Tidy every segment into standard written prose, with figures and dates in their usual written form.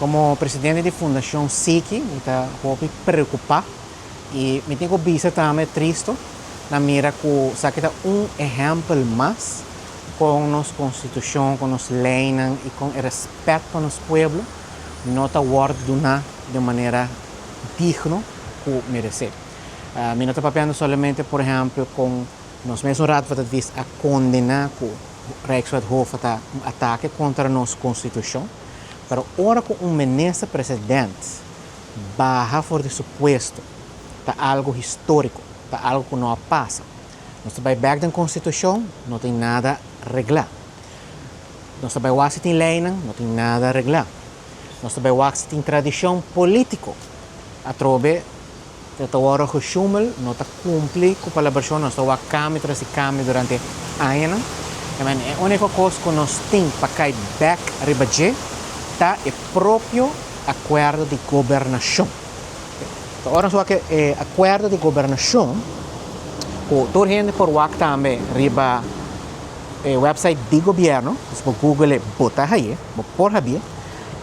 Komo presidente di Fundashon Siki, mi ta hopi preokupá i mi tin ku bisa tambe tristu na mira ku esaki ta un ehèmpel mas kon nos konstitushon, kon nos leinan i kon e rèspèt pa nos pueblo no ta wòrdu duná di un manera digno ku meresé. Mi no ta papiando solamente, por ehèmpel, kon nos mesun Raad van Advies a kondená ku Rijkswet Hof ta un atake kontra nos konstitushon, pero ora ku un minister president baha for di su puesto ta algo históriko, ta algo ku no a pasa. Nos ta bai bèk den konstitushon, no tin nada reglá. Nos ta bai wak si tin leinan, no tin nada reglá. Nos ta bai wak si tin tradishon polítiko. Atrobe ta ta wòrdu geshumel, no ta kumpli ku palabrashon, nos ta wak kambio tras di kambio durante añanan. I men, e úniko kos ku nos tin pa kai bèk riba dje ta e propio akuerdo di gobernashon. Ora nos wak e akuerdo di gobernashon, ku tur hende por wak tambe riba e website di gobièrnu, si bo google e bo ta haye, bo por habié,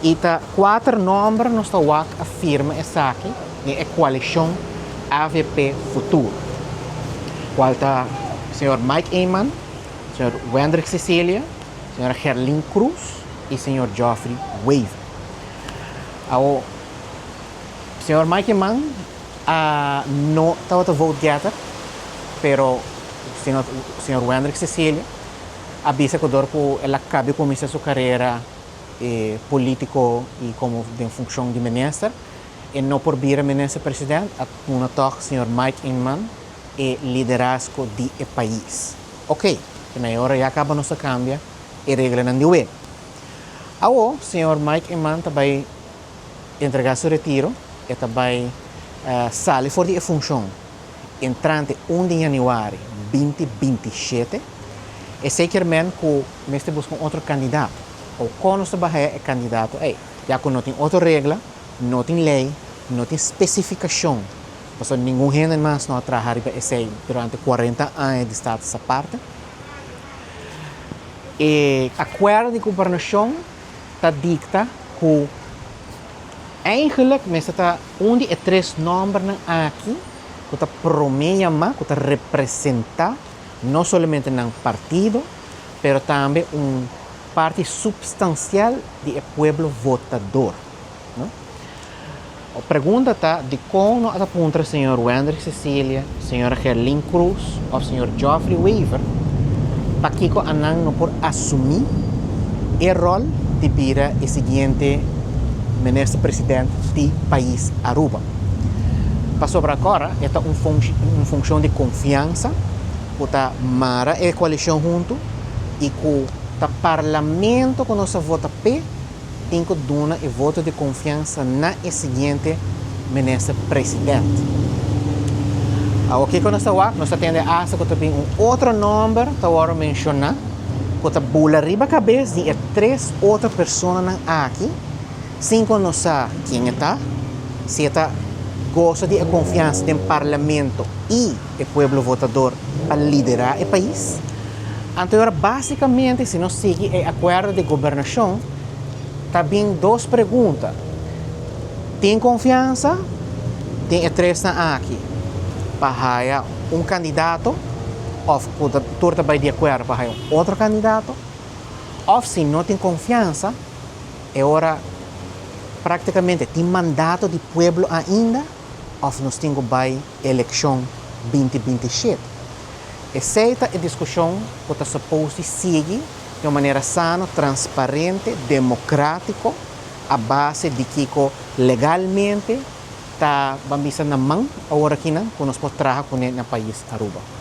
i ta kuater nòmber nos ta wak a firma esaki den e koalishon avp Futuro, kual ta señor Mike Eman, señor Wendrick Cecilia, señora Gerlin Cruz i señor Geoffrey Wever. Awo, señor Mike Eman a no tabata vote getter, pero señor señor Wendrick Cecilia a bisa ku dor ku el a kabi kuminsá su karera polítiko i komo den funshon di minister, e no por bira minister president, a puna tòg señor Mike Eman e liderazgo di e pais. Oké, te na e ora ya kaba nos a kambia e reglanan di wega. Awo, señor Mike Eman ta bai entregá su retiro, e ta bai sali for di e funshon entrante 1 di yanüari 2027. Esei kier men ku mester buska un otro kandidato. O kon nos ta bai haya e kandidato ei? Ya ku no tin otro regla, no tin lei, no tin spesifikashon, pasobra ningun hende mas no a traha riba esei durante 40 aña di Status Aparte. E akuerdo di gobernashon ta dikta ku eigenlijk mester ta un di e tres nòmbernan aki ku ta promé yamá, ku ta representá no solamente nan partido, pero tambe un parti supstansial di e pueblo votador. O pregunta ta dikon no a ta puntra señor Wendrick Cecilia, señora Gerlin Cruz òf señor Geoffrey Wever pakiko anan no por asumí e ròl di bira e siguiente minister president di pais Aruba. Pasobra akora e ta un un funshon di konfiansa ku ta mara e koalishon huntu i ku ta parlamento ku nos a vota p'e tin ku duna e voto di konfiansa na e siguiente minister president. Awor kiko nos ta wak? Nos ta tende asta ku ta bin un otro nòmber ta wòrdu menshoná ku ta bula riba kabes di e tres otro personanan aki sin ku nos sa ken e ta, si e ta gosa di e konfiansa den parlamento i e pueblo votador pa liderá e pais. Anto e ora básikamente si nos sigui e akuerdo di gobernashon ta bin dos pregunta, tin konfiansa den e tresnan aki pa haya un kandidato òf ku ta tur ta bai di akuerdo pa haya un otro kandidato? Òf si no tin konfiansa e ora práktikamente tin mandato di pueblo ainda òf nos tin ku bai elekshon 2027? Esei ta e diskushon ku ta supos di sigui di un manera sano, transparente, demokratiko, a base di kiko legalmente ta ban bisa na man awor akinan ku nos por traha kuné na pais Aruba.